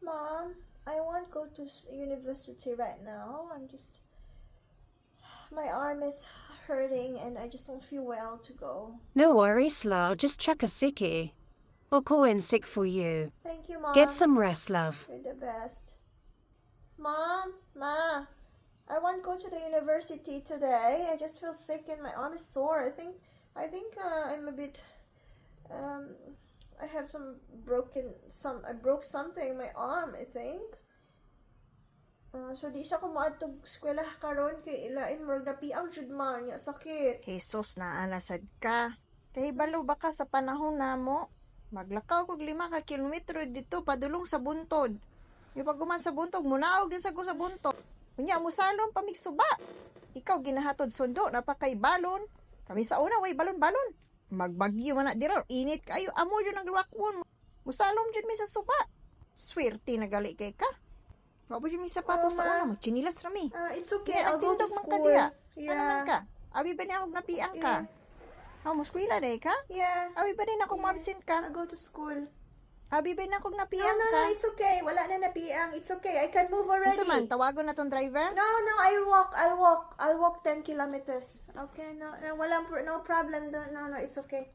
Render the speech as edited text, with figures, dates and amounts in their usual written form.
Mom, I won't go to university right now. I'm just my arm is hurting and I just don't feel well to go. No worries, love. Just chuck a sickie. I'll call in sick for you. Thank you, Mom. Get some rest, love. You're the best. Mom, Ma, I won't go to the university today. I just feel sick and my arm is sore. I think I'm a bit I have some broken some I broke something in my arm, I think. So di sa ko moadtog eskwela karon kay ilain, murag napiang jud man nya sakit. Jesus, naa na sad ka. Kahibalo ba ka sa panahon namo? Maglakaw kog 5 ka kilometro dito padulong sa buntod. Yung paghuman sa buntog, munaog din sa ko sa buntod. Unya, musalom pa mig suba. Ikaw ginahatod sundo, napakay balon. Kami sa una, way balon-balon. Magbagyo man na dira, init kayo, amo yun ang luwakwon. Musalom jud mi sa suba. Swerte na gali kay ka. Wa pa jud mi sapatos Oh, sa ma. una, magtsinilas ra mi. It's okay. Kaya I'll go to nagtindog man ka school. diha. Ano man Yeah. ka? Abi ba ni akong napiang ka? Yeah. Oh, muskwila day ka? Yeah. Abi ba din akong ma-absent ka? I'll go to school. Abi ba din akong No, napiang no, ka? no, it's okay. Wala na napiang. It's okay. I can move already. Unsa man, tawagon na tong driver? No, I'll walk. I'll walk. I'll walk 10 kilometers. Okay, no, walang, no problem. No, it's okay.